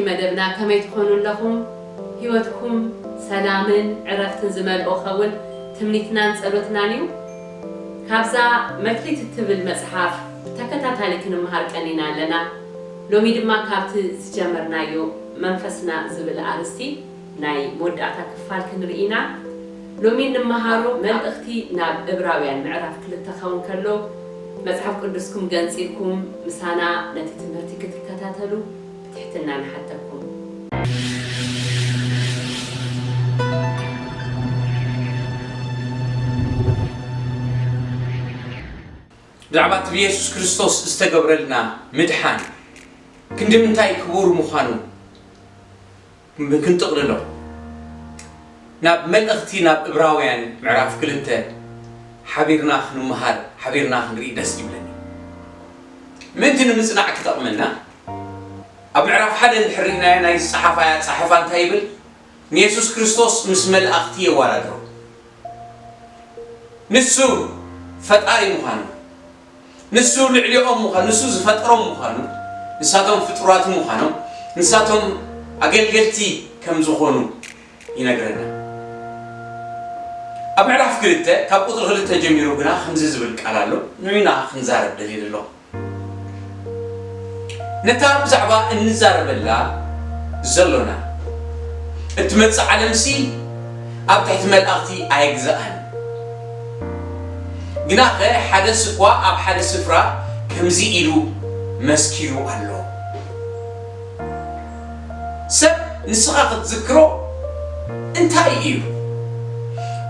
መደብና ከመይ ትኾኑ ኣለኹም? ህይወትኩም ሰላምን ዕረፍትን ዝመልኦ ኸውን ትምኒትናን ጸሎትናን እዩ። ካብዛ መክሊት እትብል መጽሓፍ ብተከታታሊ ክንመሃር ቀኒና ኣለና። ሎሚ ድማ ካብቲ ዝጀመርናዮ መንፈስና ዝብል ኣርእስቲ ናይ መወዳእታ ክፋል ክንርኢ ኢና። ሎሚ እንመሃሮ መልእኽቲ ናብ እብራውያን ምዕራፍ ክልተ ኸውን ከሎ፣ መጽሓፍ ቅዱስኩም ገንጺልኩም ምሳና ነቲ ትምህርቲ ክትከታተሉ ብትሕትና ንሓተኩም። ብዛዕባ እቲ ብየሱስ ክርስቶስ ዝተገብረልና ምድሓን ክንዲ ምንታይ ክቡር ምዃኑ ክንጥቕልሎ፣ ናብ መልእኽቲ ናብ እብራውያን ምዕራፍ ክልተ ሓቢርና ክንመሃር፣ ሓቢርና ክንርኢ ደስ ይብለኒ። ምእንቲ ንምጽናዕ ክጠቕመና፣ ኣብ ምዕራፍ ሓደ እንድሕር ርኢናዮ፣ ናይ ጸሓፋይ ኣጻሕፋ እንታይ ይብል? ንየሱስ ክርስቶስ ምስ መላእኽቲ የወዳድሮ። ንሱ ፈጣሪ ምዃኑ፣ ንሱ ልዕሊኦም ምዃኑ፣ ንሱ ዝፈጠሮም ምዃኑ፣ ንሳቶም ፍጡራት ምዃኖም፣ ንሳቶም ኣገልገልቲ ከም ዝኾኑ ይነግረና። ኣብ ምዕራፍ ክልተ ካብ ቁጽሪ ክልተ ጀሚሩ ግና ከምዚ ዝብል ቃል ኣሎ። ንዑና ክንዛረብ ደልየ ኣለኹ። ነታ ብዛዕባ እንዛረበላ ዘሎና እትመጽእ ዓለምሲ ኣብ ትሕቲ መላእኽቲ ኣይግዛእን። ግናኸ ሓደስ እኳ ኣብ ሓደ ስፍራ ከምዚ ኢሉ መስኪሩ ኣሎ። ሰብ ንስኻ ክትዝክሮ እንታይ እዩ?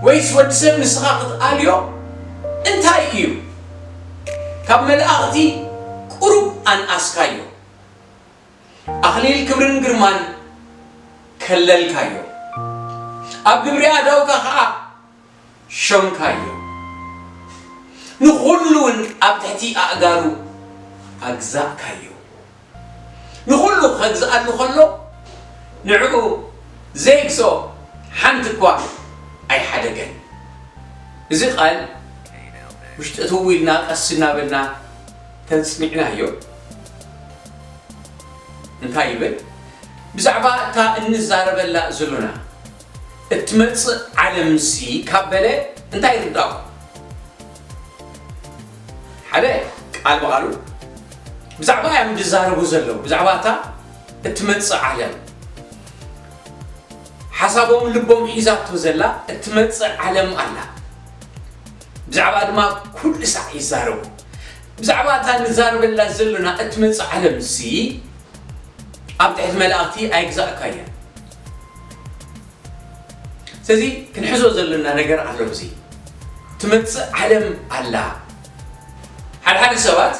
ወይስ ወዲ ሰብ ንስኻ ክትኣልዮ እንታይ እዩ? ካብ መላእኽቲ ቁሩብ ኣንኣስካዮ፣ ኣኽሊል ክብርን ግርማን ከለልካዮ፣ ኣብ ግብሪ ኣእዳውካ ኸኣ ሾምካዮ። ንኹሉ እውን ኣብ ትሕቲ ኣእጋሩ ኣግዛእካዮ። ንኹሉ ኸግዝኣሉ ኸሎ፣ ንዕኡ ዘይግዝኦ ሓንቲ እኳ ኣይሓደገን። እዚ ቃል ውሽጢ እትው ኢልና ቀስ እናበልና ተጽኒዕናዮ፣ እንታይ ይብል? ብዛዕባ እታ እንዛረበላ ዘሎና እትመጽእ ዓለምሲ ካብ በለ እንታይ ይርዳእኩም? ሓደ ቃል ብቓሉ ብዛዕባ እዮም ዝዛረቡ ዘለዉ፣ ብዛዕባ እታ እትመጽእ ዓለም። ሓሳቦም ልቦም ሒዛቶ ዘላ እትመጽእ ዓለም ኣላ። ብዛዕባ ድማ ኩሉ ሳዕ ይዛረቡ። ብዛዕባ እታ ንዛረበላ ዘሎና እትመጽእ ዓለምሲ ኣብ ትሕቲ መላእኽቲ ኣይግዛእካዮን። ስለዚ ክንሕዞ ዘለና ነገር ኣሎ። እዚ ትመጽእ ዓለም ኣላ። ሓደ ሓደ ሰባት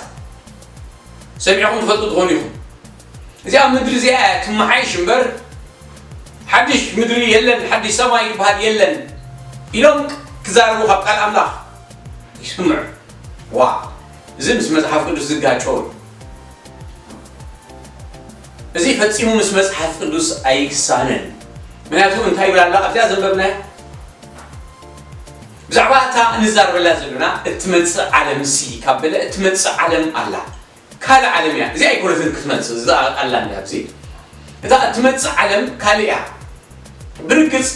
ሰሚዕኹም ትፈልጡ ትኾኑ ኢኹም። እዚኣ ምድሪ እዚኣ እያ ትመሓየሽ እምበር ሓድሽ ምድሪ የለን፣ ሓድሽ ሰማይ ዝበሃል የለን ኢሎም ክዛረቡ ካብ ቃል ኣምላኽ ይስምዑ። ዋ፣ እዚ ምስ መጽሓፍ ቅዱስ ዝጋጨው እዩ። እዚ ፈጺሙ ምስ መጽሓፍ ቅዱስ ኣይክሳነን። ምክንያቱ እንታይ ይብል ኣሎ ኣብዚኣ ዘንበብናያ? ብዛዕባ እታ እንዛረበላ ዘለና እትመጽእ ዓለም ሲ ካብ በለ፣ እትመጽእ ዓለም ኣላ። ካልእ ዓለም እያ። እዚኣ ኣይኮነትን ክትመጽእ፣ እዛ ኣላ እንድያ ኣብዚ። እታ እትመጽእ ዓለም ካልእ እያ። ብርግጽ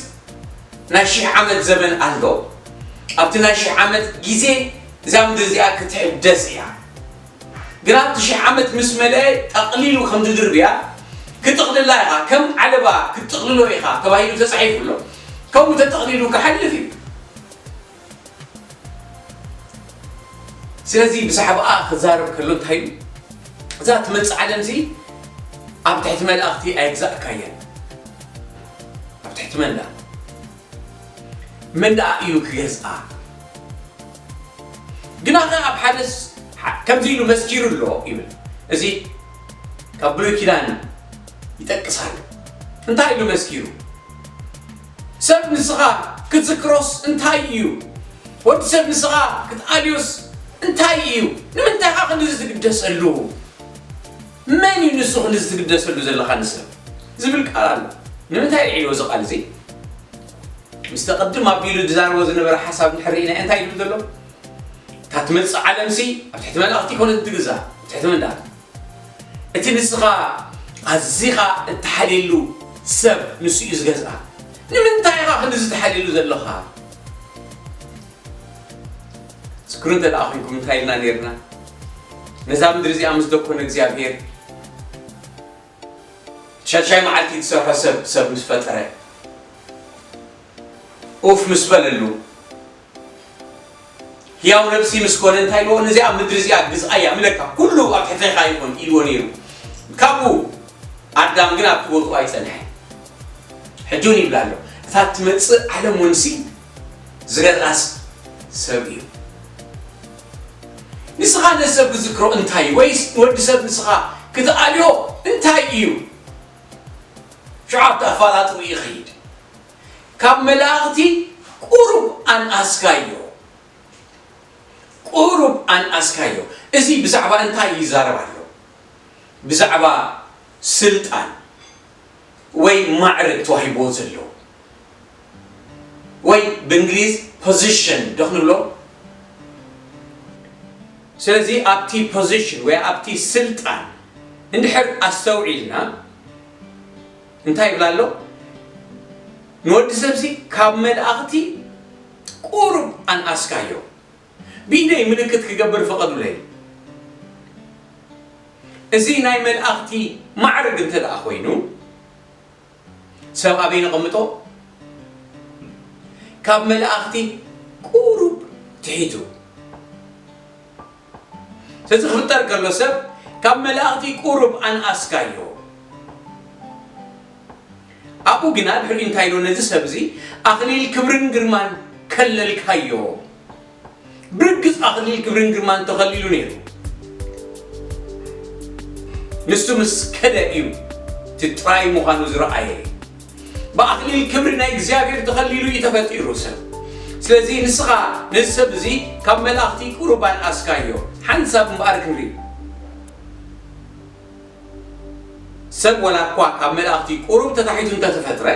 ናይ ሽሕ ዓመት ዘመን ኣሎ። ኣብቲ ናይ ሽሕ ዓመት ግዜ እዛ ምድሪ እዚኣ ክትሕደስ እያ። ግና ኣብቲ ሽሕ ዓመት ምስ መልአ ጠቕሊሉ ከም ዝድርብያ ክትጥቕልላ ኢኻ፣ ከም ዓለባ ክትጥቕልሎ ኢኻ ተባሂሉ ተጻሒፉ ኣሎ። ከምኡ ተጠቕሊሉ ክሓልፍ እዩ። ስለዚ ብዛዕባኣ ክዛረብ ከሎ እንታይ ኢሉ? እዛ ትመጽእ ዓለም እዚ ኣብ ትሕቲ መላእኽቲ ኣይግዛእካየን። ኣብ ትሕቲ መን ደኣ? መን ደኣ እዩ ክገዝኣ? ግና ኸ ኣብ ሓደስ ሓ-፣ ከምዚ ኢሉ መስኪሩ ኣሎ ይብል። እዚ ካብ ብሉይ ኪዳን ይጠቅስ ኣሎ። እንታይ ኢሉ መስኪሩ? ሰብ ንስኻ ክትዝክሮስ እንታይ እዩ? ወዲ ሰብ ንስኻ ክትኣልዮስ እንታይ እዩ? ንምንታይ ኸ ክንድዚ ትግደሰሉ? መን እዩ ንሱ ክንድዚ ትግደሰሉ ዘለኻ ንሰብ? ዝብል ቃል ኣሎ። ንምንታይ ልዒልዎ እዚ ቃል እዚ? ምስቲ ቅድም ኣቢሉ ዝዛረቦ ዝነበረ ሓሳብ እንድሕር ርኢና እንታይ ይብል ዘሎ? እታ ትመጽእ ዓለምሲ ኣብ ትሕቲ መላእኽቲ ኮነት ትግዛእ፣ ኣብ ትሕቲ መን ደኣ? እቲ ንስኻ ኣዚኻ እትሓልየሉ ሰብ ንሱ እዩ ዝገዝኣ። ንምንታይ ኢኻ ክንድዚ ትሓልየሉ ዘለኻ? ዝክሩ እንተ ደኣ ኮይንኩም እንታይ ኢልና ነይርና? ነዛ ምድሪ እዚኣ ምስ ደኮነ እግዚኣብሔር ሻድሻይ መዓልቲ ዝሰርሖ ሰብ፣ ሰብ ምስ ፈጠረ፣ ኡፍ ምስ በለሉ፣ ህያው ነብሲ ምስ ኮነ እንታይ ኢልዎ? ነዚኣ ምድሪ እዚኣ ግዝኣያ፣ ምለካ ኩሉ ኣብ ትሕቴኻ ይኹን ኢልዎ ነይሩ። ካብኡ ኣዳም ግን ኣብቲ ቦትኡ ኣይጸንሐን። ሕጂ እውን ይብል ኣሎ፣ እታ ትመጽእ ዓለም ወንሲ ዝገዝኣስ ሰብ እዩ። ንስኻ ነሰብ ክዝክሮ እንታይ እዩ? ወይስ ንወዲ ሰብ ንስኻ ክትኣልዮ እንታይ እዩ? ሽዑ ኣብቲ ኣፋላጥኡ ይኸይድ። ካብ መላእኽቲ ቁሩብ ኣንኣስካዮ። ቁሩብ ኣንኣስካዮ። እዚ ብዛዕባ እንታይ ይዛረብ ኣሎ? ብዛዕባ ስልጣን ወይ ማዕርግ ተዋሂብዎ ዘሎ፣ ወይ ብእንግሊዝ ፖዚሽን ዶ ክንብሎ? ስለዚ ኣብቲ ፖዚሽን ወይ ኣብቲ ስልጣን እንድሕር ኣስተውዒልና እንታይ ይብል ኣሎ? ንወዲ ሰብሲ ካብ መላእኽቲ ቁሩብ ኣንኣስካዮ። ብኢደይ ምልክት ክገብር ፍቐዱለይ። እዚ ናይ መላእኽቲ ማዕርግ እንተ ደኣ ኮይኑ፣ ሰብ ኣበይ ነቐምጦ? ካብ መላእኽቲ ቁሩብ ትሒቱ። ስለዚ ክፍጠር ከሎ ሰብ ካብ መላእኽቲ ቁሩብ ኣንኣስካዮ። ኣብኡ ግና ድሕሪኡ እንታይ ኢሎ ነዚ ሰብ እዚ? ኣኽሊል ክብርን ግርማን ከለልካዮ። ብርግጽ ኣኽሊል ክብርን ግርማን ተኸሊሉ ነይሩ። ንሱ ምስ ከደ እዩ እቲ ጥራይ ምዃኑ ዝረኣየ። ብኣኽሊል ክብሪ ናይ እግዚኣብሔር ተኸሊሉ እዩ ተፈጢሩ ሰብ። ስለዚ ንስኻ ነዚ ሰብ እዚ ካብ መላእኽቲ ቁሩብ ኣንኣስካዮ። ሓንሳብ እምበኣር ክንርኢ። ሰብ ወላ እኳ ካብ መላእኽቲ ቁሩብ ተታሒቱ እንተተፈጥረ፣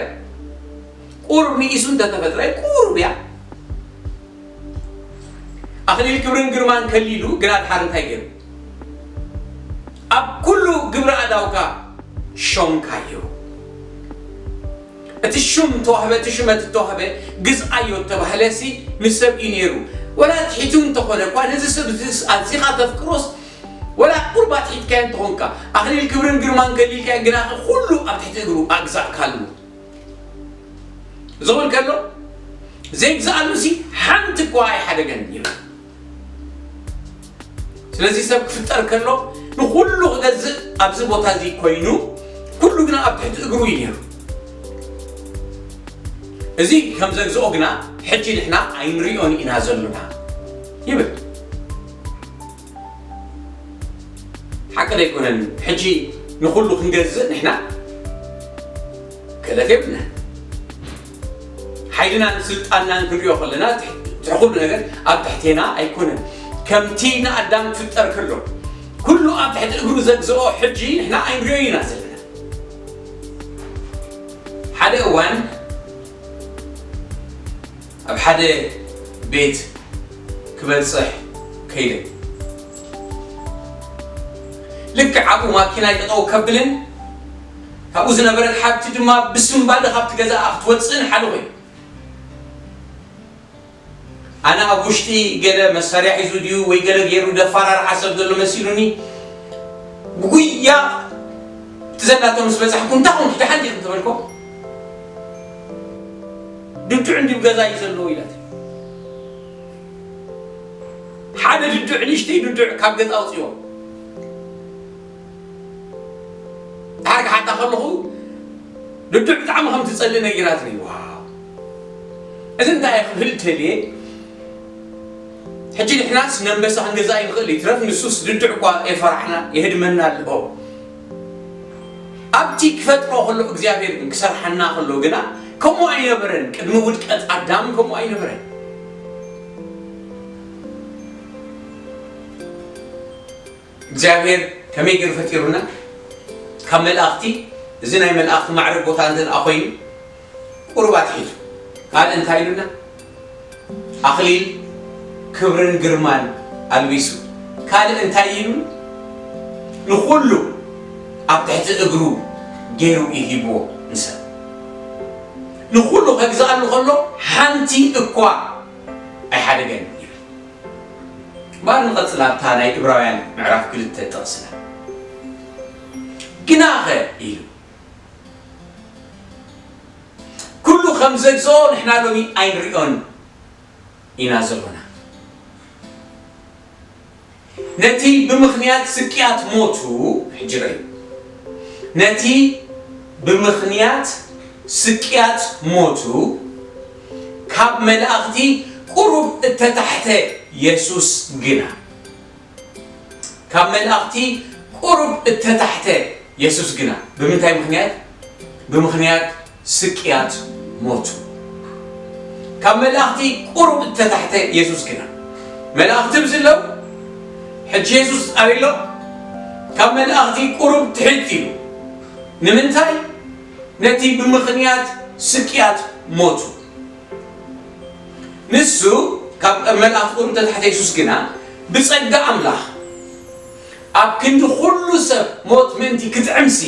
ቁሩብ ንኢሱ እንተተፈጥረ፣ ቁሩብ እያ። ኣኽሊል ክብርን ግርማን ከሊሉ፣ ግና ድሓር እንታይ ገይሩ? ኣብ ኩሉ ግብረ ኣዳውካ ሾምካዮ። እቲ ሹም ተዋህበ፣ እቲ ሹመት ተዋህበ፣ ግዝኣዮ እተባህለ ሲ ንሰብ እዩ ነይሩ። ወላ ትሒቱ እንተኾነ እኳ፣ ነዚ ሰብ እዚ ኣዚኻ ተፍቅሮስ፣ ወላ ቁሩብ ኣትሒትካዮ እንተኾንካ፣ ኣኽሊል ክብርን ግርማን ከሊልካዮ፣ ግና ኩሉ ኣብ ትሕቲ እግሩ ኣግዛእካሉ። ዝብል ከሎ፣ ዘይግዛኣሉ ሲ ሓንቲ እኳ ኣይሓደገን ይብል። ስለዚ ሰብ ክፍጠር ከሎ፣ ንኹሉ ክገዝእ ኣብዚ ቦታ እዚ ኮይኑ፣ ኩሉ ግና ኣብ ትሕቲ እግሩ እዩ ነይሩ። እዚ ከም ዘግዝኦ ግና፣ ሕጂ ንሕና ኣይንሪኦን ኢና ዘሎና ይብል። ሓቂ ዶ ኣይኮነን? ሕጂ ንኹሉ ክንገዝእ ንሕና ክእለት የብልናን። ሓይልናን ስልጣንናን ክንሪኦ ከለና፣ ትሕ-፣ ትሕ-፣ ኩሉ ነገር ኣብ ትሕቴና ኣይኮነን። ከምቲ ንኣዳም ክፍጠር ከሎ፣ ኩሉ ኣብ ትሕቲ እግሩ ዘግዝኦ ሕጂ ንሕና ኣይንሪኦ ኢና ዘለና። ሓደ እዋን ኣብ ሓደ ቤት ክበጽሕ ከይደ። ልክዕ ኣብኡ ማኪናይ ጠጠው ከብልን ካብኡ ዝነበረት ሓብቲ ድማ ብስንባደ ካብቲ ገዛ ክትወጽእን ሓደ ኮይኑ። ኣነ ኣብ ውሽጢ ገለ መሳርያ ሒዙ ድዩ ወይ ገለ ገይሩ ደፋራርዓ ሰብ ዘሎ መሲሉኒ፣ ብጉያ እቲ ዘላቶ ምስ በጻሕኩ፣ "እንታይ ኾንኪ? ደሓን ዲኺ?" እንተበልኮ፣ "ድዱዕ እንዲ ኣብ ገዛ እዩ ዘሎ" ኢላት። ሓደ ድዱዕ፣ ንእሽተይ ድዱዕ ካብ ገዛ ኣውጽኦ። ድሓር ክሓታ ከለኹ፣ ድዱዕ ብጣዕሚ ከም ትጸልእ ነጊራትኒ። ዋው! እዚ እንታይ ክብል ተልየ? ሕጂ ንሕናስ ነንበሳ ክንገዛ ኣይንኽእል፣ ይትረፍ ንሱስ ድዱዕ እኳ የፈራሕና፣ የህድመና ኣለዎ። ኣብቲ ክፈጥሮ ከሎ እግዚኣብሔር ግን ክሰርሓና ከሎ ግና ከምኡ ኣይነበረን። ቅድሚ ውድቀት ኣዳም ከምኡ ኣይነበረን። እግዚኣብሔር ከመይ ገይሩ ፈጢሩና? ካብ መላእኽቲ፣ እዚ ናይ መላእኽቲ ማዕረግ ቦታ እንተ ደኣ ኮይኑ፣ ቁሩብ ኣትሒቱ። ካልእ እንታይ ኢሉና? ኣኽሊል ክብርን ግርማን ኣልቢሱ። ካልእ እንታይ ኢሉ? ንኹሉ ኣብ ትሕቲ እግሩ ገይሩ እዩ ሂብዎ ንሰብ። ንኹሉ ከግዝኣሉ ከሎ ሓንቲ እኳ ኣይሓደገን ይብል። እምበኣር ንቐጽል ኣብታ ናይ ዕብራውያን ምዕራፍ ክልተ ጥቕስና። ግናኸ ኢሉ፣ ኩሉ ከም ዘግዝኦ ንሕና ሎሚ ኣይንሪኦን ኢና ዘሎና። ነቲ ብምኽንያት ስቅያት ሞቱ፣ ሕጂ ርኣዩ፣ ነቲ ብምኽንያት ስቅያት ሞቱ ካብ መላእኽቲ ቁሩብ እተታሕተ የሱስ ግና፣ ካብ መላእኽቲ ቁሩብ እተታሕተ የሱስ ግና፣ ብምንታይ ምኽንያት? ብምኽንያት ስቅያት ሞቱ። ካብ መላእኽቲ ቁሩብ እተታሕተ የሱስ ግና፣ መላእኽቲ ብዝለው፣ ሕጂ የሱስ ኣበይ ኣሎ? ካብ መላእኽቲ ቁሩብ ትሕት ኢሉ። ንምንታይ? ነቲ ብምኽንያት ስቅያት ሞቱ። ንሱ ካብ መላእኽቲ ቁሩብ እተታሕተ የሱስ ግና፣ ብጸጋ ኣምላኽ ኣብ ክንዲ ኩሉ ሰብ ሞት ምእንቲ ክጥዕምሲ፣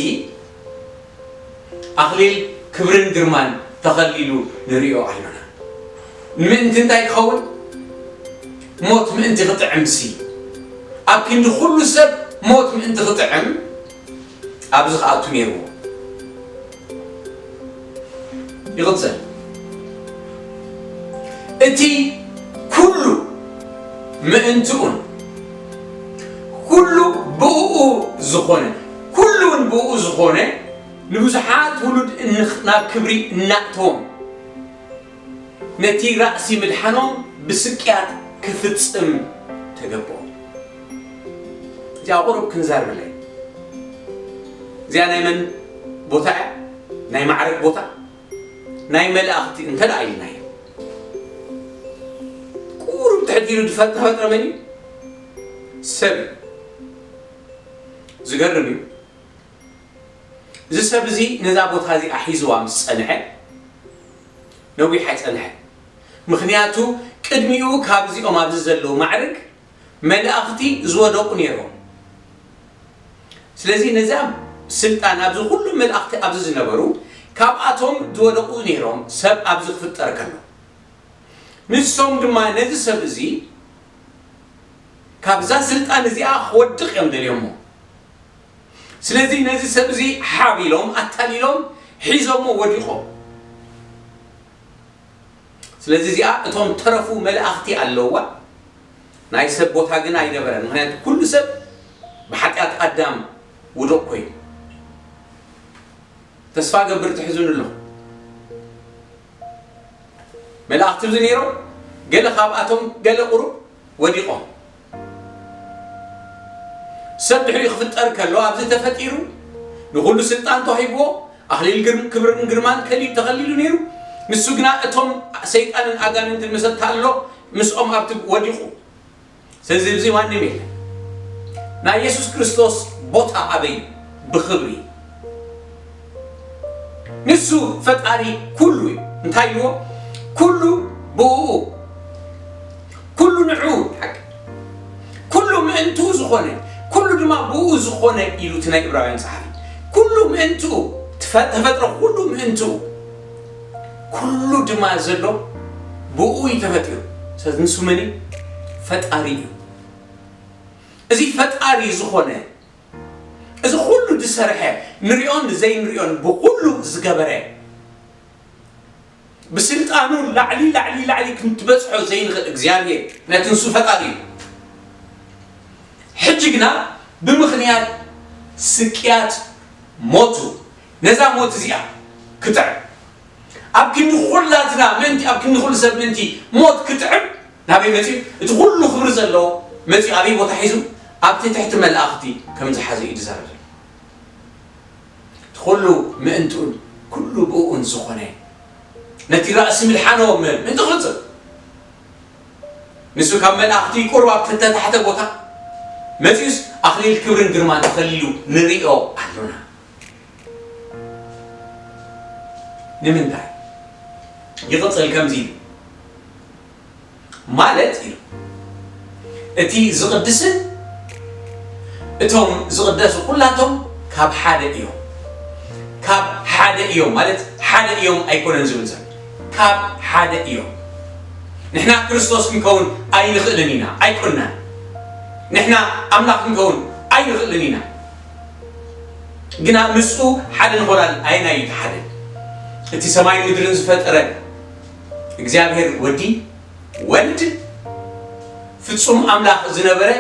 ኣኽሊል ክብርን ግርማን ተኸሊሉ ንርእዮ ኣሎና። ምእንቲ እንታይ ክኸውን? ሞት ምእንቲ ክጥዕምሲ፣ ኣብ ክንዲ ኩሉ ሰብ ሞት ምእንቲ ክጥዕም፣ ኣብዚ ክኣቱ ነይርዎ። ይቕጽል። እቲ ኩሉ ምእንትኡን ኩሉ ብእኡ ዝኾነ፣ ኩሉ እውን ብእኡ ዝኾነ፣ ንብዙሓት ውሉድ እንኽ-፣ ናብ ክብሪ እናእተዎም፣ ነቲ ራእሲ ምድሓኖም ብስቅያት ክፍጽም ተገብኦ። እዚኣ ቁሩብ ክንዛረበላ ኢና። እዚኣ ናይ መን ቦታ እያ? ናይ ማዕረግ ቦታ፣ ናይ መላእኽቲ እንተ ደኣ ኢልናዮ፣ ቁሩብ ትሕት ኢሉ ዝፈ-፣ ተፈጥረ መን እዩ? ሰብ እዩ። ዝገርም እዩ። እዚ ሰብ እዚ ነዛ ቦታ እዚኣ ሒዝዋ ምስ ጸንሐ፣ ነዊሕ ኣይጸንሐን። ምኽንያቱ፣ ቅድሚኡ ካብዚኦም ኣብዚ ዘለዉ ማዕርግ መላእኽቲ ዝወደቑ ነይሮም። ስለዚ ነዛ ስልጣን፣ ኣብዚ ኩሉ መላእኽቲ ኣብዚ ዝነበሩ፣ ካብኣቶም ዝወደቑ ነይሮም፣ ሰብ ኣብዚ ክፍጠር ከሎ። ንሶም ድማ ነዚ ሰብ እዚ ካብዛ ስልጣን እዚኣ ክወድቕ እዮም ደልዮሞ። ስለዚ ነዚ ሰብ እዚ ሓቢሎም፣ ኣታሊሎም፣ ሒዞሞ ወዲቖም። ስለዚ እዚኣ እቶም ተረፉ መላእኽቲ ኣለውዋ፣ ናይ ሰብ ቦታ ግን ኣይነበረን። ምኽንያቱ ኩሉ ሰብ ብሓጢኣት ኣዳም ውዱቕ ኮይኑ። ተስፋ ገብር ትሕዝኑ ኣለኹም። መላእኽቲ ኣብዚ ነይሮም፣ ገለ ካብኣቶም ገለ ቁሩብ ወዲቖም። ሰብ ድሕሪኡ ክፍጠር ከሎ ኣብዚ ተፈጢሩ፣ ንኹሉ ስልጣን ተዋሂብዎ፣ ኣኽሊል ግርም-፣ ክብርን ግርማን ከሊ-፣ ተኸሊሉ ነይሩ። ንሱ ግና እቶም ሰይጣንን ኣጋንንትን መሰታ ኣሎ፣ ምስኦም ኣብቲ ወዲቑ። ስለዚ ኣብዚ ማንም የለን። ናይ የሱስ ክርስቶስ ቦታ ኣበይ? ብኽብሪ። ንሱ ፈጣሪ ኩሉ እዩ። እንታይ ኢልዎ? ኩሉ ብእኡ፣ ኩሉ ንዕኡ፣ ሓቂ፣ ኩሉ ምእንትኡ ዝኾነ፣ ኩሉ ድማ ብእኡ ዝኾነ ኢሉ እቲ ናይ ዕብራውያን ጸሓፊ። ኩሉ ምእንትኡ፣ ትፈ-፣ ተፈጥሮ ኩሉ ምእንትኡ፣ ኩሉ ድማ ዘሎ ብእኡ እዩ ተፈጢሩ። ስለዚ ንሱ መን እዩ? ፈጣሪ እዩ። እዚ ፈጣሪ ዝኾነ፣ እዚ ኩሉ ዝሰርሐ፣ ንሪኦን ዘይንሪኦን ብኩሉ ዝገበረ፣ ብስልጣኑ ላዕሊ፣ ላዕሊ፣ ላዕሊ ክንትበጽሖ ዘይንኽእል እግዚኣብሔር፣ ነቲ ንሱ ፈጣሪ እዩ። ሕጂ ግና ብምኽንያት ስቅያት ሞቱ፣ ነዛ ሞት እዚኣ ክጥዕም፣ ኣብ ክንዲ ኩላትና ምእንቲ፣ ኣብ ክንዲ ኩሉ ሰብ ምእንቲ ሞት ክጥዕም ናበይ መጺኡ? እቲ ኩሉ ክብሪ ዘለዎ መጺኡ ኣበይ ቦታ ሒዙ? ኣብቲ ትሕቲ መላእኽቲ ከም ዝሓዘ እዩ ዝዛረብ ዘሎ። እቲ ኩሉ ምእንትኡን ኩሉ ብእኡን ዝኾነ፣ ነቲ ራእሲ ምድሓኖ ምእንቲ ክፍጽም፣ ንሱ ካብ መላእኽቲ ቁሩብ ኣብ ተታሕተ ቦታ መጺኡስ፣ ኣኽሊል ክብርን ግርማን ተኸሊሉ ንርእዮ ኣሎና። ንምንታይ? ይቕጽል ከምዚ ኢሉ፣ ማለት ኢሉ፣ እቲ ዝቕድስን እቶም ዝቕደሱ ኩላቶም ካብ ሓደ እዮም። እዮም ማለት ሓደ እዮም ኣይኮነን ዝብል ዘሎ። ካብ ሓደ እዮም። ንሕና ክርስቶስ ክንከውን ኣይንኽእልን ኢና፣ ኣይኮንናን። ንሕና ኣምላኽ ክንከውን ኣይንኽእልን ኢና። ግና ምስኡ ሓደ ንኾናል። ኣየናይ እዩ እቲ ሓደ? እቲ ሰማይን ምድርን ዝፈጠረ እግዚኣብሔር ወዲ፣ ወልድ፣ ፍጹም ኣምላኽ ዝነበረ፣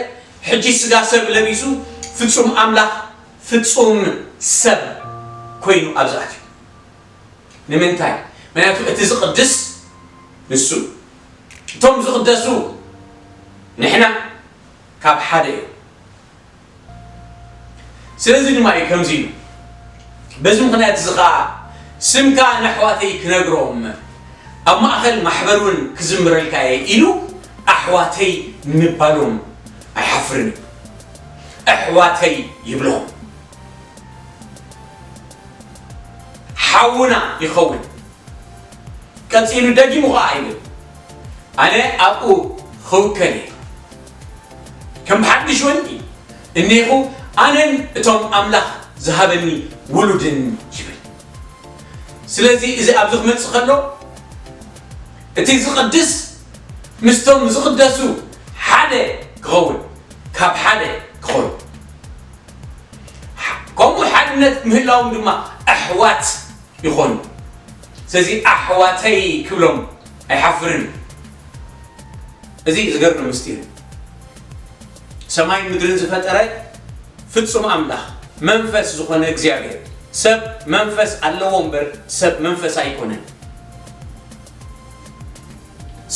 ሕጂ ስጋ ሰብ ለቢሱ ፍጹም ኣምላኽ ፍጹም ሰብ ኮይኑ ኣብዚ ኣትዩ። ንምንታይ? ምክንያቱ እቲ ዝቕድስ ንሱ፣ እቶም ዝቕደሱ ንሕና ካብ ሓደ እዮም። ስለዚ ድማ እዩ ከምዚ ኢሉ። በዚ ምኽንያት እዚ ኸኣ ስምካ ንኣሕዋተይ ክነግሮም፣ ኣብ ማእከል ማሕበር እውን ክዝምረልካ እየ ኢሉ ኣሕዋተይ ንምባሎም ኣይሓፍርን እዩ። ኣሕዋተይ ይብሎም። ሓውና ይኸውን። ቀጺሉ ደጊሙ ኸኣ ይብል፣ ኣነ ኣብኡ ኽውከል እየ። ከም ብሓድሽ ወዲ እኔኹ ኣነን እቶም ኣምላኽ ዝሃበኒ ውሉድን ይብል። ስለዚ እዚ ኣብዚ ክመጽእ ከሎ እቲ ዝቕድስ ምስቶም ዝቕደሱ ሓደ ክኸውን፣ ካብ ሓደ ክኾኑ፣ ከምኡ ሓድነት ምህላዎም ድማ ኣሕዋት ይኾኑ። ስለዚ ኣሕዋተይ ክብሎም ኣይሓፍርን እዩ። እዚ ዝገርም ምስጢር እዩ። ሰማይን ምድርን ዝፈጠረ ፍጹም ኣምላኽ መንፈስ ዝኾነ እግዚኣብሔር፣ ሰብ መንፈስ ኣለዎ እምበር ሰብ መንፈስ ኣይኮነን።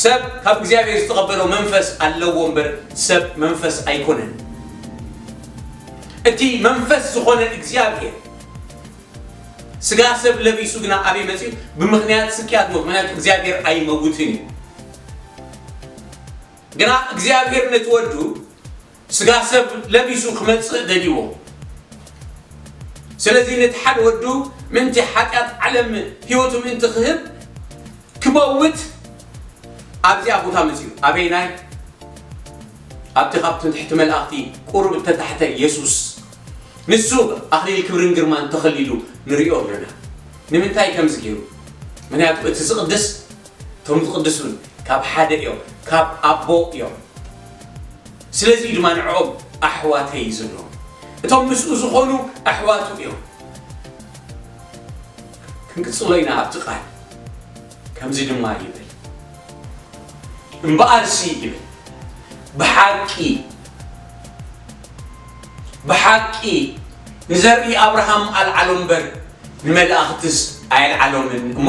ሰብ ካብ እግዚኣብሔር ዝተቐበሎ መንፈስ ኣለዎ እምበር ሰብ መንፈስ ኣይኮነን። እቲ መንፈስ ዝኾነ እግዚኣብሔር ስጋ ሰብ ለቢሱ ግና ኣበይ መጺኡ? ብምኽንያት ስቅያት ሞት። ምኽንያቱ እግዚኣብሔር ኣይመውትን እዩ። ግና እግዚኣብሔር ነቲ ወዱ ስጋ ሰብ ለቢሱ ክመጽእ ደልይዎ። ስለዚ ነቲ ሓደ ወዱ ምእንቲ ሓጢኣት ዓለም ህይወቱ ምእንቲ ክህብ ክመውት ኣብዚኣ ቦታ መጺኡ። ኣበይናይ? ኣብቲ ካብቶም ትሕቲ መላእኽቲ ቁሩብ እተታሕተ የሱስ። ንሱ ኣኽሊል ክብርን ግርማን ተኸሊሉ ንሪኦ ኣለና። ንምንታይ ከምዚ ገይሩ? ምኽንያቱ እቲ ዝቕድስ፣ እቶም ዝቕድሱን ካብ ሓደ እዮም፣ ካብ ኣቦ እዮም። ስለዚ ድማ ንዕኦም ኣሕዋተይ እዩ ዝብሎም። እቶም ምስኡ ዝኾኑ ኣሕዋቱ እዮም። ክንቅጽሎ ኢና ኣብቲ ቃል። ከምዚ ድማ ይብል፣ እምበኣርሲ ይብል፣ ብሓቂ፣ ብሓቂ ንዘርኢ ኣብርሃም ኣልዓሎ እምበር ንመላእኽትስ ኣየልዓሎምን እሞ፣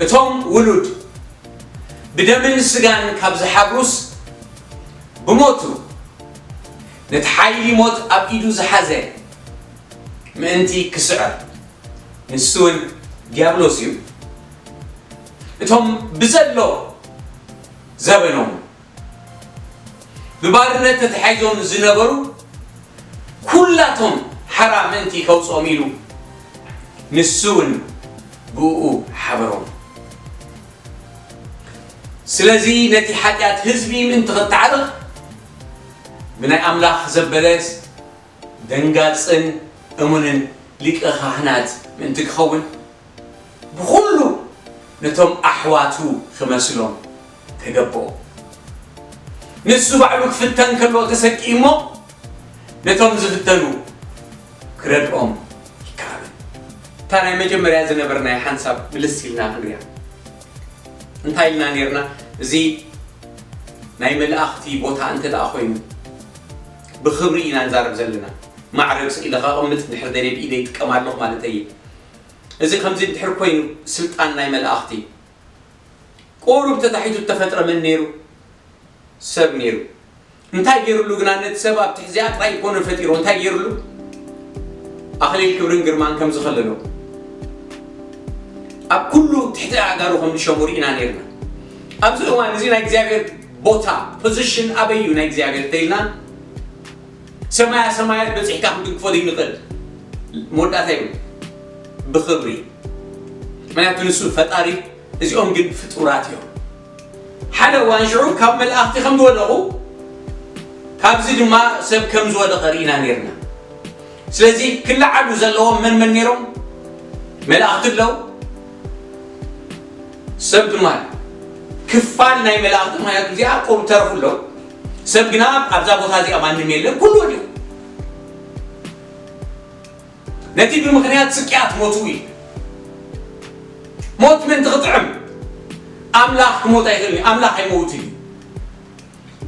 እቶም ውሉድ ብደምን ስጋን ካብ ዝሓብሩስ፣ ብሞቱ ነቲ ሓይሊ ሞት ኣብ ኢዱ ዝሓዘ ምእንቲ ክስዕር፣ ንሱ እውን ዲያብሎስ እዩ። እቶም ብዘሎ ዘበኖም ብባርነት ተታሒዞም ዝነበሩ ኩላቶም ሓራ ምእንቲ ከውፅኦም ኢሉ ንሱ እውን ብእኡ ሓበሮም። ስለዚ ነቲ ሓጢኣት ህዝቢ ምእንቲ ክተዓርቕ ብናይ ኣምላኽ ዘበለ ደንጋጽን እሙንን ሊቀ ካህናት ምእንቲ ክኸውን ብኹሉ ነቶም ኣሕዋቱ ክመስሎም ተገብኦ። ንሱ ባዕሉ ክፍተን ከሎ ተሰቂዩ እሞ ነቶም ዝፍተኑ ክረድኦም ይከኣል። እታ ናይ መጀመርያ ዝነበርናያ ሓንሳብ ምልስ ኢልና ክንሪኣ። እንታይ ኢልና ነይርና? እዚ ናይ መላእኽቲ ቦታ እንተ ደኣ ኮይኑ ብኽብሪ ኢና ንዛረብ ዘለና። ማዕረግ ስኢለ ከቐምጥ እንድሕር ደልየ ብኢደይ ይጥቀም ኣለኹ ማለት እየ። እዚ ከምዚ እንድሕር ኮይኑ ስልጣን ናይ መላእኽቲ ቁሩብ ተታሒቱ እተፈጥረ መን ነይሩ? ሰብ ነይሩ። እንታይ ገይሩሉ ግና ነቲ ሰብ ኣብ ትሕዚኣ ጥራይ ይኮነ ፈጢሮ እንታይ ገይሩሉ? ኣኽሊል ክብርን ግርማን ከም ዝኸለሎ ኣብ ኩሉ ትሕቲ ኣእጋሩ ከም ዝሸሙ ርኢና ነይርና። ኣብዚ እዋን እዚ ናይ እግዚኣብሔር ቦታ ፖዚሽን ኣበይ እዩ? ናይ እግዚኣብሔር ተይልና ሰማያ ሰማያት በፂሕካ ክንድግፎ ዘይንኽእል መወዳእታ ይብሉ ብኽብሪ። ምክንያቱ ንሱ ፈጣሪ፣ እዚኦም ግን ፍጡራት እዮም። ሓደ እዋን ሽዑ ካብ መላእኽቲ ከም ዝወደቑ ካብዚ ድማ ሰብ ከም ዝወደቐ ርኢና ነይርና። ስለዚ ክለዓሉ ዘለዎም መን መን ነይሮም? መላእኽቲ ኣለዉ፣ ሰብ ድማ ኣሎ። ክፋል ናይ መላእኽቲ፣ ምኽንያቱ እዚኣ ቁሩብ ተረፉ ኣለዉ። ሰብ ግና ኣብዛ ቦታ እዚኣ ማንም የለን፣ ኩሉ ወዲቑ። ነቲ ብምኽንያት ስቅያት ሞቱ እዩ። ሞት ምእንቲ ክጥዕም፣ ኣምላኽ ክሞት ኣይኽእልን እዩ። ኣምላኽ ኣይመውትን እዩ።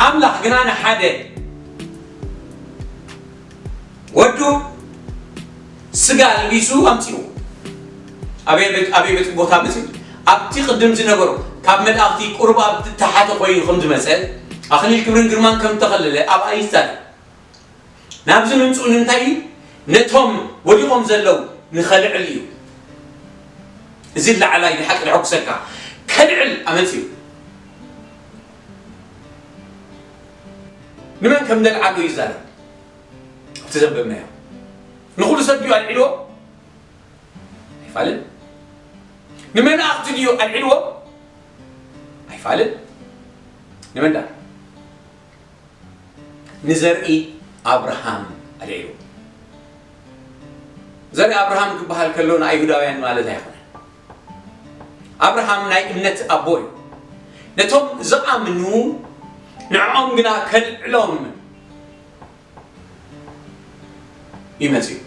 ኣምላኽ ግና ንሓደ ወዱ ስጋ ኣልቢሱ ኣምጺኡ። ኣበይ ቤት፣ ኣበይ ቤት ቦታ መጺኡ? ኣብቲ ቅድም ዝነበሩ ካብ መላእኽቲ ቁሩብ ኣብ ታሕቲ ኮይኑ ከም ዝመጸ፣ ኣኽሊል ክብርን ግርማን ከም ተኸለለ ኣብኣ ይዛረብ። ናብዚ ምምጽኡ ንምንታይ እዩ? ነቶም ወዲቖም ዘለዉ ንኸልዕል እዩ። እዚ ላዕላይ ንሓቂ ደሐጉሰካ፣ ከልዕል ኣመጺኡ። ንመን ከም ዘልዓሉ ይዛረብ። ኣብቲ ዘንበብናዮ፣ ንኹሉ ሰብ ድዩ ኣልዒልዎ? ኣይፋልን። ንመላእኽቲ ድዩ ኣልዒልዎ? ኣይፋልን። ንመን ደኣ? ንዘርኢ ኣብርሃም ኣልዒልዎ። ዘርኢ ኣብርሃም ክበሃል ከሎ ንኣይሁዳውያን ማለት ኣይኮነን። ኣብርሃም ናይ እምነት ኣቦ እዩ። ነቶም ዝኣምኑ ንዕኦም ግና ከልዕሎም እዩ መጺኡ።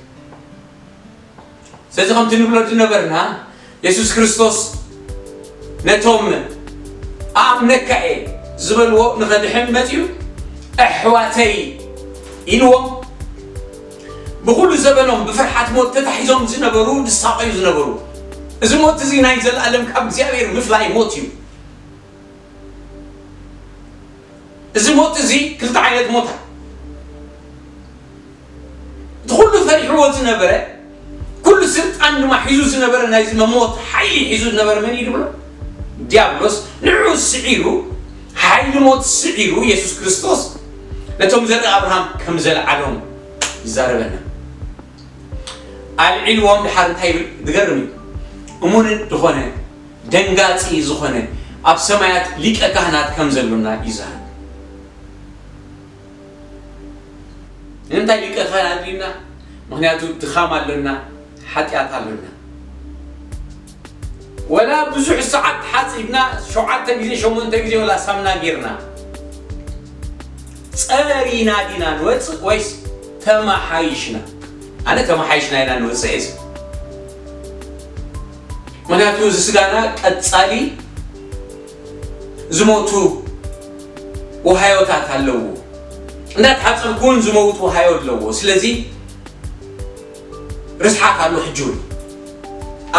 ስለዚ ከምቲ ንብሎ ዝነበርና፣ የሱስ ክርስቶስ ነቶም ኣኣምነካ እየ ዝበልዎ ንኸድሕን መጺኡ፣ ኣሕዋተይ ኢልዎም። ብኹሉ ዘበኖም ብፍርሓት ሞት ተታሒዞም ዝነበሩ፣ ዝሳቐዩ ዝነበሩ። እዚ ሞት እዚ ናይ ዘለኣለም ካብ እግዚኣብሔር ምፍላይ ሞት እዩ። እዚ ሞት እዚ ክልተ ዓይነት ሞት ኣሎ። እቲ ኩሉ ፈሪሕዎ ዝነበረ፣ ኩሉ ስልጣን ድማ ሒዙ ዝነበረ፣ ናይዚ መሞት ሓይሊ ሒዙ ዝነበረ መን እዩ ዝብሎ? ዲያብሎስ። ንዑ ስዒሩ፣ ሓይሊ ሞት ስዒሩ፣ የሱስ ክርስቶስ ነቶም ዘርኢ ኣብርሃም ከም ዘልዓሎም ይዛረበና። ኣልዒልዎም ድሓር እንታይ ይብል? ዝገርም እዩ። እሙንን ዝኾነ፣ ደንጋጺ ዝኾነ፣ ኣብ ሰማያት ሊቀ ካህናት ከም ዘሎና ይዛረብ። ንምንታይ ሊቀ ካህናት ድዩና? ምኽንያቱ ድኻም ኣሎና፣ ሓጢኣት ኣሎና። ወላ ብዙሕ ሰዓት ሓጺብና፣ ሸውዓተ ግዜ፣ ሸሞንተ ግዜ ወላ ሳምና ጌርና፣ ጸሪና ዲና ንወጽእ ወይስ ተመሓይሽና? ኣነ ተመሓይሽና ኢና ንወጽእ እየ ዝብል። ምኽንያቱ እዚ ስጋና ቀጻሊ ዝሞቱ ውሃዮታት ኣለዎ። እንዳተሓጸብኩ እውን ዝመውት ውሃዮ ኣለዎ። ስለዚ ርስሓት ኣሎ ሕጂ እውን።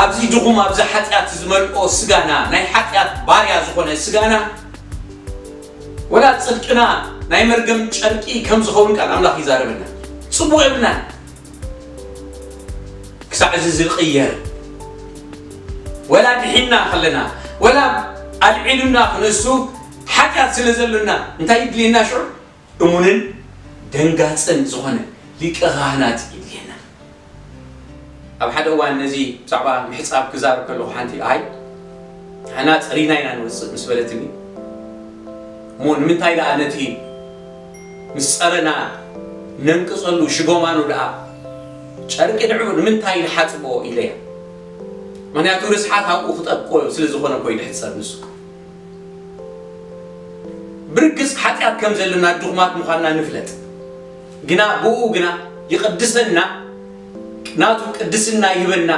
ኣብዚ ድኹም፣ ኣብዚ ሓጢኣት ዝመልኦ ስጋና፣ ናይ ሓጢኣት ባርያ ዝኾነ ስጋና፣ ወላ ጽድቅና ናይ መርገም ጨርቂ ከም ዝኸውን ቃል ኣምላኽ ይዛረበና። ጽቡቕ የብልናን። ክሳዕ እዚ ዝቕየር፣ ወላ ድሒና ከለና፣ ወላ ኣልዒሉና ክንሱ፣ ሓጢኣት ስለ ዘሎና እንታይ ይድልየና ሽዑ? እሙንን ደንጋጽን ዝኾነ ሊቀ ካህናት ይድልየና። ኣብ ሓደ እዋን ነዚ ብዛዕባ ምሕጻብ ክዛረብ ከለኹ ሓንቲ ኣይ፣ ንሕና ጸሪና ኢና ንወጽእ ምስ በለትኒ፣ እሞ ንምንታይ ደኣ ነቲ ምስ ጸረና ነንቅጸሉ ሽጎማኑ ደኣ ጨርቂ ንዕኡ ንምንታይ ንሓጽቦ ኢለያ። ምኽንያቱ ርስሓት ኣብኡ ክጠብቆ ስለ ዝኾነ እኮ እዩ ድሕጸብ ንሱ። ብርግጽ ሓጢኣት ከም ዘለና ድኹማት ምዃንና ንፍለጥ። ግና ብኡ ግና ይቕድሰና፣ ናቱ ቅድስና ይህበና፣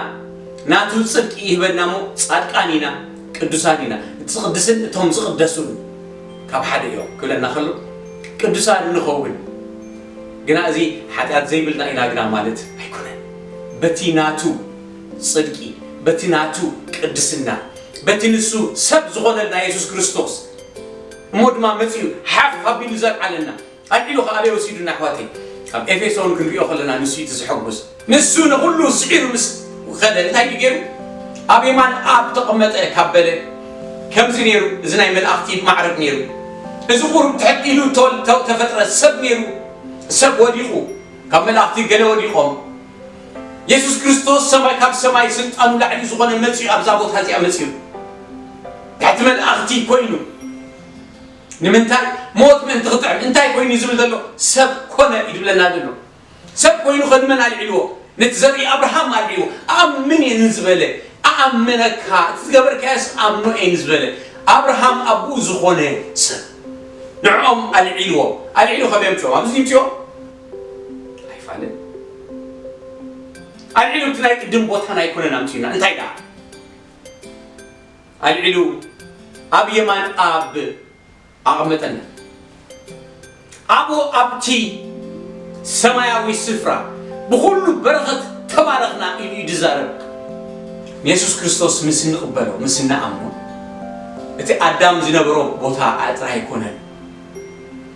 ናቱ ጽድቂ ይህበና እሞ ጻድቃን ኢና፣ ቅዱሳን ኢና። እቲ ዝቕድስን እቶም ዝቕደሱን ካብ ሓደ እዮም ክብለና ከሎ ቅዱሳን ንኸውን። ግና እዚ ሓጢኣት ዘይብልና ኢና ግና ማለት ኣይኮነን። በቲ ናቱ ጽድቂ፣ በቲ ናቱ ቅድስና፣ በቲ ንሱ ሰብ ዝኾነልና የሱስ ክርስቶስ እሞ ድማ መጺኡ ሓፍ ኣቢሉ ዘልዓለና፣ ኣልዒሉ ኸኣ ኣበይ ወሲዱና ኣሕዋተይ? ኣብ ኤፌሶን ክንሪኦ ከለና ንሱ እዩ እቲ ዘሐጉስ። ንሱ ንኹሉ ስዒሩ ምስ ኸደ እንታይ እዩ ገይሩ? ኣብ የማን ኣብ ተቐመጠ ካብ በለ፣ ከምዚ ነይሩ፣ እዚ ናይ መላእኽቲ ማዕረግ ነይሩ። እዚ ቁሩብ ትሕት ኢሉ ተወል-፣ ተ-፣ ተፈጥረ ሰብ ነይሩ፣ ሰብ ወዲቑ፣ ካብ መላእኽቲ ገለ ወዲቖም። የሱስ ክርስቶስ ሰማይ፣ ካብ ሰማይ ስልጣኑ ላዕሊ ዝኾነ መጺኡ ኣብዛ ቦታ እዚኣ መጺኡ። ትሕቲ መላእኽቲ ኮይኑ። ንምንታይ? ሞት ምእንቲ ክጥዕም። እንታይ ኮይኑ እዩ ዝብል ዘሎ? ሰብ ኮነ እዩ ዝብለና ዘሎ። ሰብ ኮይኑ ከ ንመን ኣልዒልዎ? ነቲ ዘርኢ ኣብርሃም ኣልዒዎ። ኣምን እየ ንዝበለ ኣኣምነካ፣ እቲ ዝገበርካዮስ ኣምኖ እየ ንዝበለ ኣብርሃም ኣቦኡ ዝኾነ ሰብ ንዕኦም ኣልዒልዎም። ኣልዒሉ ከመይ ኣምፅኦም? ኣብዚ ይምፅኦም ኣይፋልን። ኣልዒሉ እቲ ናይ ቅድም ቦታና ኣይኮነን ኣምፅኡና። እንታይ ደኣ ኣልዒሉ ኣብ የማን ኣብ ኣቐመጠና። ኣብኡ ኣብቲ ሰማያዊ ስፍራ ብኹሉ በረኸት ተባረኽና ኢሉ እዩ ዝዛረብ። ንየሱስ ክርስቶስ ምስ እንቕበሎ፣ ምስ እንኣምኖ፣ እቲ ኣዳም ዝነበሮ ቦታ ጥራይ ኣይኮነን።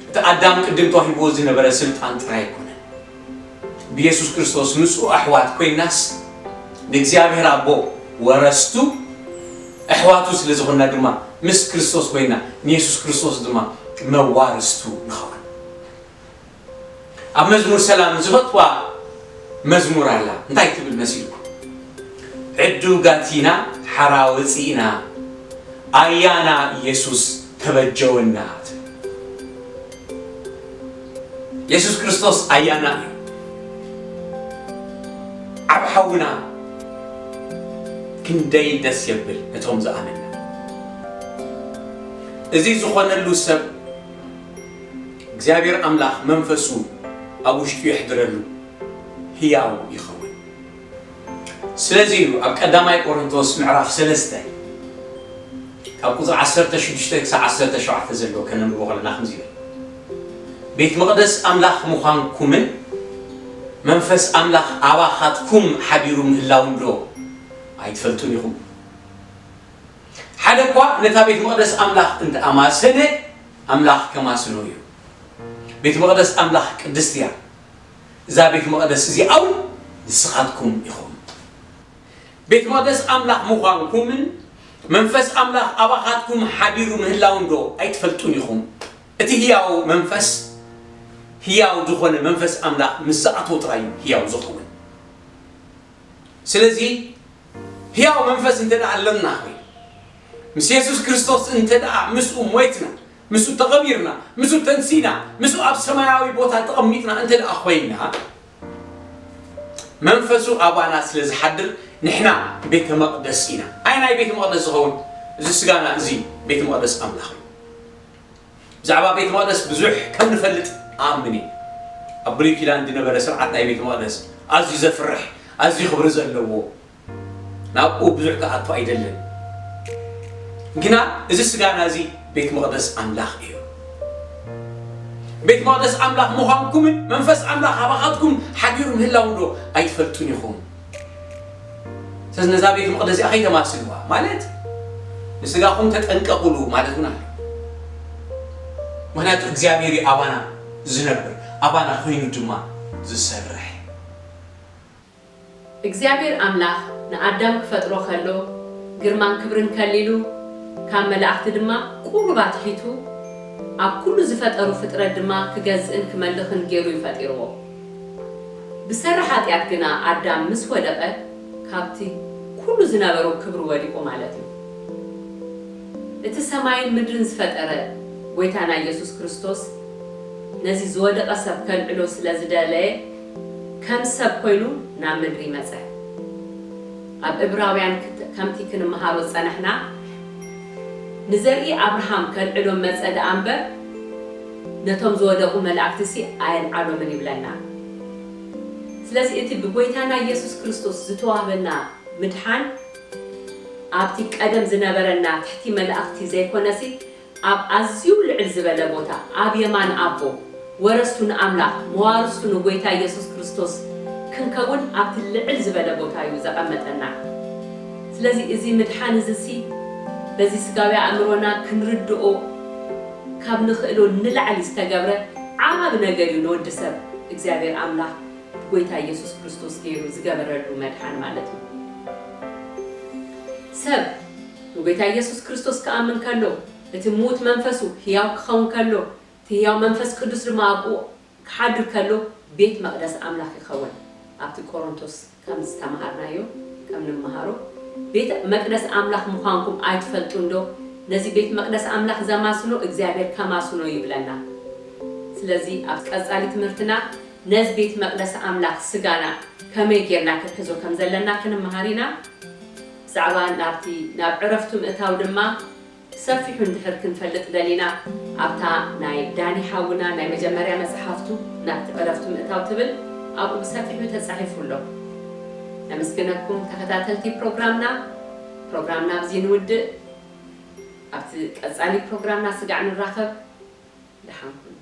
እቲ ኣዳም ቅድም ተዋሂብዎ ዝነበረ ስልጣን ጥራይ ኣይኮነን። ብየሱስ ክርስቶስ ምስኡ ኣሕዋት ኮይናስ ንእግዚኣብሔር ኣቦ ወረስቱ፣ ኣሕዋቱ ስለ ዝኾንና ድማ ምስ ክርስቶስ ኮይና ንየሱስ ክርስቶስ ድማ መዋርስቱ ንኸውን። ኣብ መዝሙር ሰላም ዝፈትዋ መዝሙር ኣላ። እንታይ ትብል መሲልኩም? ዕዱጋት ኢና፣ ሓራ ወፂእና፣ ኣያና የሱስ ተበጀወና ትብል። የሱስ ክርስቶስ ኣያና እዩ። ዓብ ሓውና ክንደይ ደስ የብል ነቶም ዝኣመና። እዚ ዝኾነሉ ሰብ እግዚኣብሔር ኣምላኽ መንፈሱ ኣብ ውሽጡ የሕድረሉ፣ ህያው ይኸውን። ስለዚ እዩ ኣብ ቀዳማይ ቆሮንቶስ ምዕራፍ ሰለስተ ካብ ቁጽሪ ዓሰርተ ሽዱሽተ ክሳብ ዓሰርተ ሸውዓተ ዘሎ ከነንብቦ ከለና ከምዚ ይብል፣ ቤት መቕደስ ኣምላኽ ምዃንኩምን መንፈስ ኣምላኽ ኣባኻትኩም ሓዲሩ ምህላውን ዶ ኣይትፈልጡን ኢኹም? ሓደ እኳ ነታ ቤት መቕደስ ኣምላኽ እንተኣማሰነ ኣምላኽ ከማስኖ እዩ። ቤት መቕደስ ኣምላኽ ቅድስቲ እያ። እዛ ቤት መቕደስ እዚኣ እውን ንስኻትኩም ኢኹም። ቤት መቕደስ ኣምላኽ ምዃንኩምን መንፈስ ኣምላኽ ኣባኻትኩም ሓዲሩ ምህላውን ዶ ኣይትፈልጡን ኢኹም? እቲ ህያው መንፈስ፣ ህያው ዝኾነ መንፈስ ኣምላኽ ምስ ዝኣትዎ ጥራይ እዩ ህያው ዝኸውን። ስለዚ ህያው መንፈስ እንተ ደኣ ኣለና ኮይኑ፣ ምስ የሱስ ክርስቶስ እንተ ደኣ ምስኡ ሞይትና፣ ምስኡ ተቐቢርና፣ ምስኡ ተንሲና፣ ምስኡ ኣብ ሰማያዊ ቦታ ተቐሚጥና እንተ ደኣ ኮይና፣ መንፈሱ ኣባና ስለ ዝሓድር ንሕና ቤተ መቕደስ ኢና። ኣየናይ ቤተ መቕደስ ዝኸውን? እዚ ስጋና፣ እዚ ቤተ መቕደስ ኣምላኽ እዩ። ብዛዕባ ቤተ መቕደስ ብዙሕ ከም ንፈልጥ ኣምን እየ። ኣብ ብሉይ ኪዳን ዝነበረ ስርዓት ናይ ቤተ መቕደስ ኣዝዩ ዘፍርሕ፣ ኣዝዩ ክብሪ ዘለዎ፣ ናብኡ ብዙሕ ክኣቱ ኣይደልን። ግና እዚ ስጋና እዚ ቤት መቕደስ ኣምላኽ እዩ። ቤት መቕደስ ኣምላኽ ምዃንኩምን መንፈስ ኣምላኽ ኣባኻትኩም ሓዲሩ ምህላው ዶ ኣይትፈልጡን ኢኹም? ስለዚ ነዛ ቤት መቕደስ እዚኣ ከይተማስልዋ ማለት ንስጋኹም ተጠንቀቑሉ ማለት እውን ኣሎ። ምኽንያቱ እግዚኣብሔር እዩ ኣባና ዝነብር፣ ኣባና ኮይኑ ድማ ዝሰርሕ። እግዚኣብሔር ኣምላኽ ንኣዳም ክፈጥሮ ከሎ ግርማን ክብርን ከሊሉ፣ ካብ መላእኽቲ ድማ ቁሩብ ኣትሒቱ፣ ኣብ ኩሉ ዝፈጠሩ ፍጥረት ድማ ክገዝእን ክመልኽን ገይሩ እዩ ፈጢርዎ። ብሰሪ ሓጢኣት ግና ኣዳም ምስ ወደቐ፣ ካብቲ ኩሉ ዝነበሮ ክብሪ ወዲቑ ማለት እዩ። እቲ ሰማይን ምድርን ዝፈጠረ ጐይታና ኢየሱስ ክርስቶስ ነዚ ዝወደቐ ሰብ ከልዕሎ ስለ ዝደለየ ከም ሰብ ኮይኑ ናብ ምድሪ መጸ። ኣብ ዕብራውያን ክት-፣ ከምቲ ክንመሃሮ ዝጸናሕና፣ ንዘርኢ ኣብርሃም ከልዕሎም መጸ ደኣ እምበር፣ ነቶም ዝወደቑ መላእክትሲ ኣየልዓሎምን ይብለና። ስለዚ እቲ ብጎይታና ኢየሱስ ክርስቶስ ዝተዋህበና ምድሓን፣ ኣብቲ ቀደም ዝነበረና ትሕቲ መላእክቲ ዘይኮነሲ፣ ኣብ ኣዝዩ ልዕል ዝበለ ቦታ፣ ኣብ የማን ኣቦ፣ ወረስቱ ንኣምላኽ፣ መዋርስቱ ንጎይታ ኢየሱስ ክርስቶስ ክንከውን ኣብቲ ልዕል ዝበለ ቦታ እዩ ዘቐመጠና። ስለዚ እዚ ምድሓን እዚሲ በዚ ስጋዊ ኣእምሮና ክንርድኦ ካብ ንኽእሎ ንላዕሊ ዝተገብረ ዓቢ ነገር እዩ ንወዲ ሰብ እግዚኣብሔር ኣምላኽ ብጎይታ ኢየሱስ ክርስቶስ ገይሩ ዝገበረሉ መድሓን ማለት እዩ። ሰብ ንጎይታ ኢየሱስ ክርስቶስ ክኣምን ከሎ፣ እቲ ምዉት መንፈሱ ህያው ክኸውን ከሎ፣ እቲ ህያው መንፈስ ቅዱስ ድማ ኣብኡ ክሓድር ከሎ፣ ቤት መቕደስ ኣምላኽ ይኸውን። ኣብቲ ቆሮንቶስ ከም ዝተምሃርናዮ፣ ከም ንምሃሮ፣ ቤት መቅደስ ኣምላኽ ምዃንኩም ኣይትፈልጡን ዶ? ነዚ ቤት መቅደስ ኣምላኽ ዘማስኖ እግዚኣብሔር ከማስኖ ይብለና። ስለዚ ኣብ ቀጻሊ ትምህርትና ነዚ ቤት መቕደስ ኣምላኽ ስጋና ከመይ ጌርና ክንሕዞ ከም ዘለና ክንመሃር ኢና። ብዛዕባ ናብቲ ናብ ዕረፍቱ ምእታው ድማ ሰፊሑ እንድሕር ክንፈልጥ ደሊና፣ ኣብታ ናይ ዳኒ ሓውና ናይ መጀመርያ መጽሓፍቱ ናብቲ ዕረፍቱ ምእታው ትብል ኣብኡ ብሰፊሑ ተጻሒፉ ኣሎ። ነመስግነኩም ተኸታተልቲ ፕሮግራምና። ፕሮግራምና ኣብዚ ንውድእ። ኣብቲ ቀጻሊ ፕሮግራምና ስጋዕ ንራኸብ። ደሓን ኩኑ።